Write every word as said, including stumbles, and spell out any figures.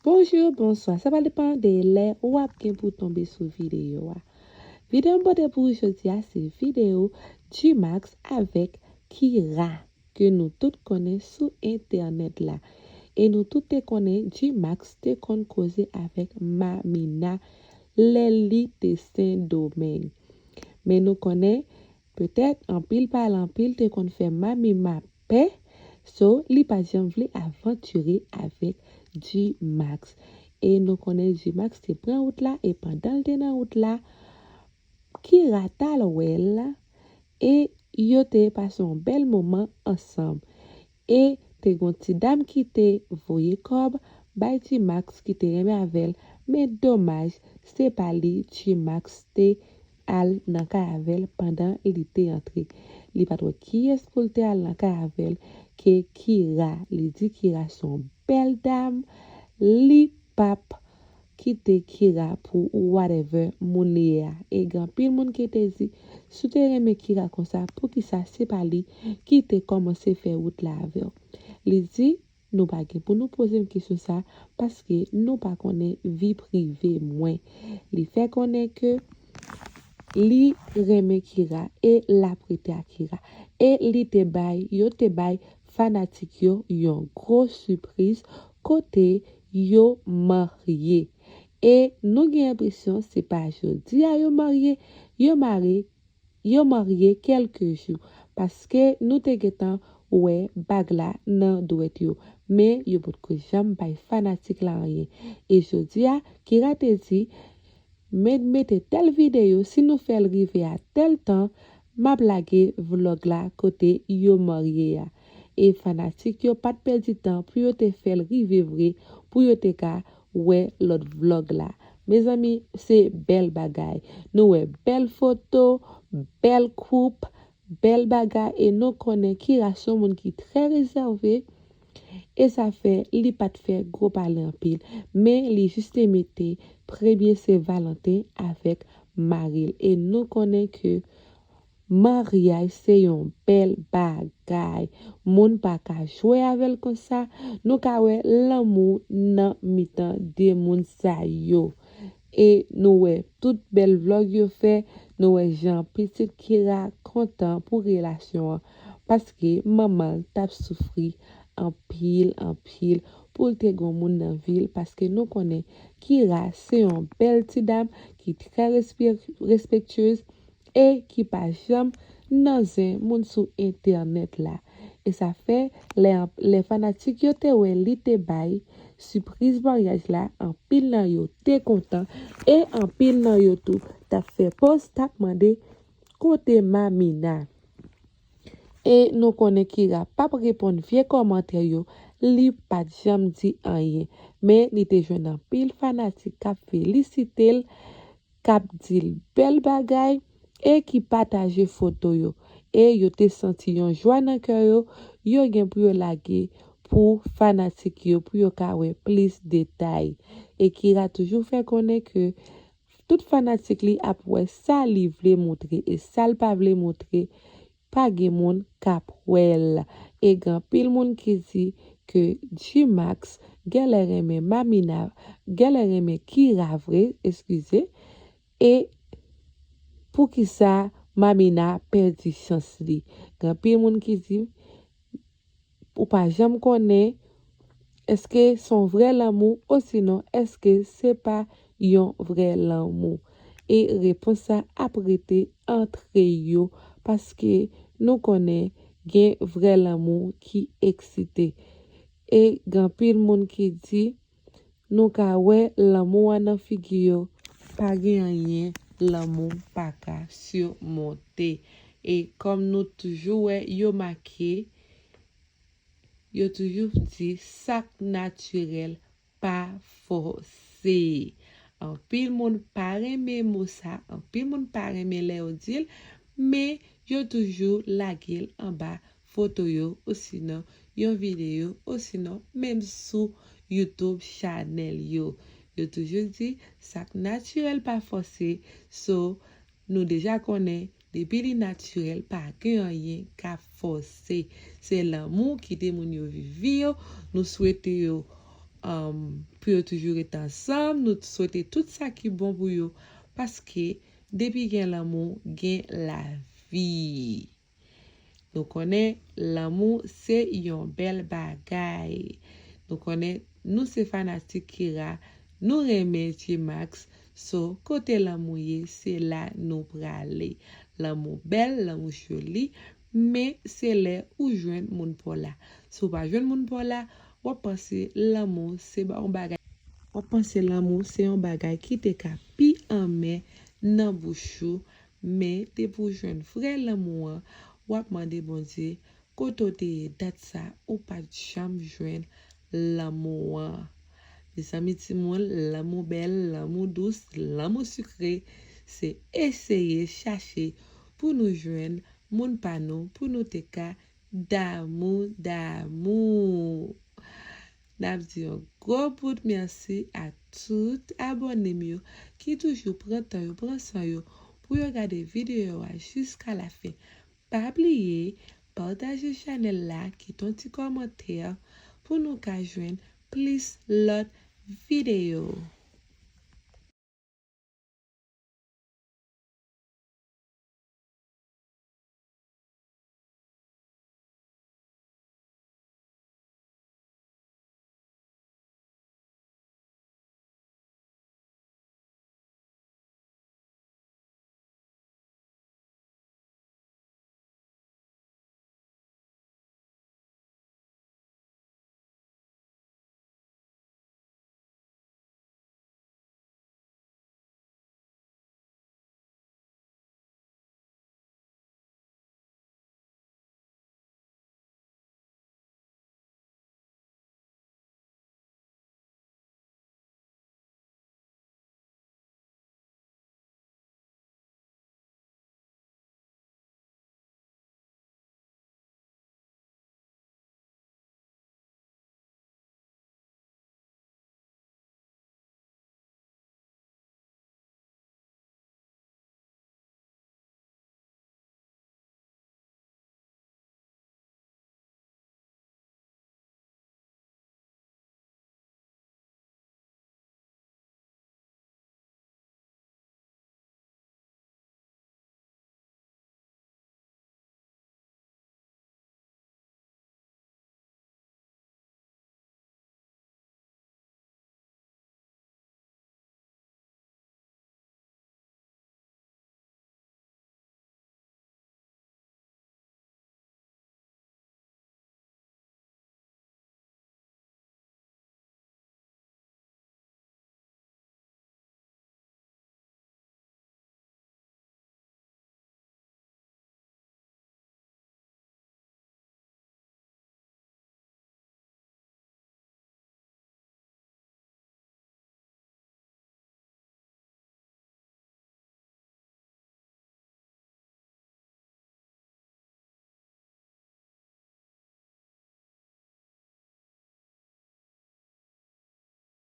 Bonjou, bonswa. Sa va depann de lè w ap gen pou w tonbe sou videyo a. Videyo m pote pou ou jodi a se videyo G-Max avèk Kira ke nou tout konnen sou entènèt la. E nou tout te konnen G-Max te konn koze avèk Mamina lè li te Sendomeng. Men nou konnen, petèt, anpil pale anpil te konn fè Mamina pè, so li pa t janm vle avantire avèk G-Max. E nou konnen G-Max te pran wout la, e pandan l te nan wout la, Kira t al wè l, e yo te pase yon bèl moman ansanm. E te gen yon ti dam ki te voye kòb bay G-Max ki te renmen avè l, men domaj, se pa li G-Max te al nan kay avè l pandan li te antre. Li pa t wè kiyès pou l te al nan kay avè l ke Kira. Li di Kira se yon bèl dam, li p ap kite Kira pou whatever moun li ye a. E gen anpil moun ki te di, si w te renmen Kira konsa, poukisa se pa li ki te kòmanse fè wout la avè w? Li di, nou pa gen pou nou poze m kesyon sa, paske nou pa konnen vi prive mwen. Li fè konnen ke li renmen Kira e l ap rete ak Kira. E li te bay, yo te bay fanatik yo yon gwo sipriz kote yo marye. E nou gen enpresyon se pa jodi a yo marye, yo mare, yo marye kèlke jou. Paske nou te gentan wè bag la nan dwèt yo. Men yo potko janm bay fanatik la anyen. E jodi a, Kira te di, men mete tèl videyo, si nou fè l rive a tèl tan, m ap lage vlòg la kote yo marye a. E fanatik yo pa t pèdi tan pou yo te fè l rive vre, pou yo te ka wè lòt vlòg la. Mezanmi, se bèl bagay. Nou wè bèl foto, bèl koup, bèl bagay, e nou konnen Kira se yon moun ki trè rezève, e sa fè li pa t fè gwo pale anpil, men li jis te mete premye Sen Valanten avèk mari l. E nou konnen ke maryaj se yon bèl bagay. Moun pa ka jwe avè l konsa. Nou ka wè lanmou nan mitan de moun sa yo. E nou wè tout bèl vlòg yo fè, nou wè jan pitit Kira kontan pou relasyon an. Paske manman l t ap soufri anpil, anpil pou l te gen yon moun nan vi l. Paske nou konnen Kira se yon bèl ti dam ki trè respè-, respektyez e ki pa janm nan zen moun sou entènèt la. E sa fè, lè, lè fanatik yo te wè li te bay sipriz maryaj la, anpil nan yo te kontan e anpil nan yo tou t ap fè pòz, t ap mande kote Mamina. E nou konnen Kira p ap reponn vye kòmantè yo, li pa t janm di anyen. Men li te jwenn anpil fanatik k ap felisite l, k ap di l bèl bagay e ki pataje foto yo. E yo te santi yon jwa nan kè yo, yo gen pou yo lage pou fanatik yo, pou yo ka wè plis detay. E Kira toujou fè konnen ke tout fanatik li ap wè sa li vle montre e sa l pa vle montre, pa gen moun k ap wè l. E gen anpil moun ki di ke G-Max genlè renmen Mamina, genlè renmen Kira vre, eskize, e poukisa Mamina pèdi chans li. Gen anpil moun ki di, ou pa janm konnen èske se yon vrè lanmou osinon èske se pa yon vrè lanmou. E repons sa ap rete antre yo, paske nou konnen gen vrè lanmou ki eksite. E gen anpil moun ki di, nou ka wè lanmou an nan figi yo, pa gen anyen lanmou pa ka simonte. E kòm nou toujou wè yo make, yo toujou di sa k natirèl pa fòse. Anpil moun pa renmen mo sa, anpil moun pa renmen lè yo di l, men yo toujou lage l anba foto yo, osinon yon videyo, osinon menm sou YouTube chanèl yo. Yo toujou di sa k natirèl pa fòse, so nou deja konnen depi li natirèl, pa gen anyen k ap fòse. Se lanmou, kite moun yo viv vi yo. Nou swete yo um, pou yo toujou ret ansanm. Nou swete tout sa ki bon pou yo, paske depi gen lanmou, gen lavi. Nou konnen lanmou se yon bèl bagay. Nou konnen nou se fanatik Kira, nou renmen G-Max. So, kote lanmou ye, se la nou prale. Lanmou bèl, lanmou joli, men se lè ou jwenn moun pa w la. Si w pa jwenn moun pa w la, w ap panse lanmou se ba- yon bagay. W ap panse lanmou se yon bagay ki te ka pi anmè nan bouch ou, men depi w jwenn vrè lanmou an, w ap mande Bondye kote w te ye dat sa ou pa t janm jwenn lanmou an. Mezanmi timoun, lanmou bèl, lanmou dous, lanmou sikre, se eseye chache pou nou jwenn moun pa nou, pou nou te ka damou, damou. N ap di yon gwo bout mèsi a tout abòne m yo ki toujou pran tan yo, pran san yo pou yo gade videyo a jiska lafen. Pa bliye pataje chanèl la, kite yon ti kòmantè pou nou ka jwenn plis lòt videyo.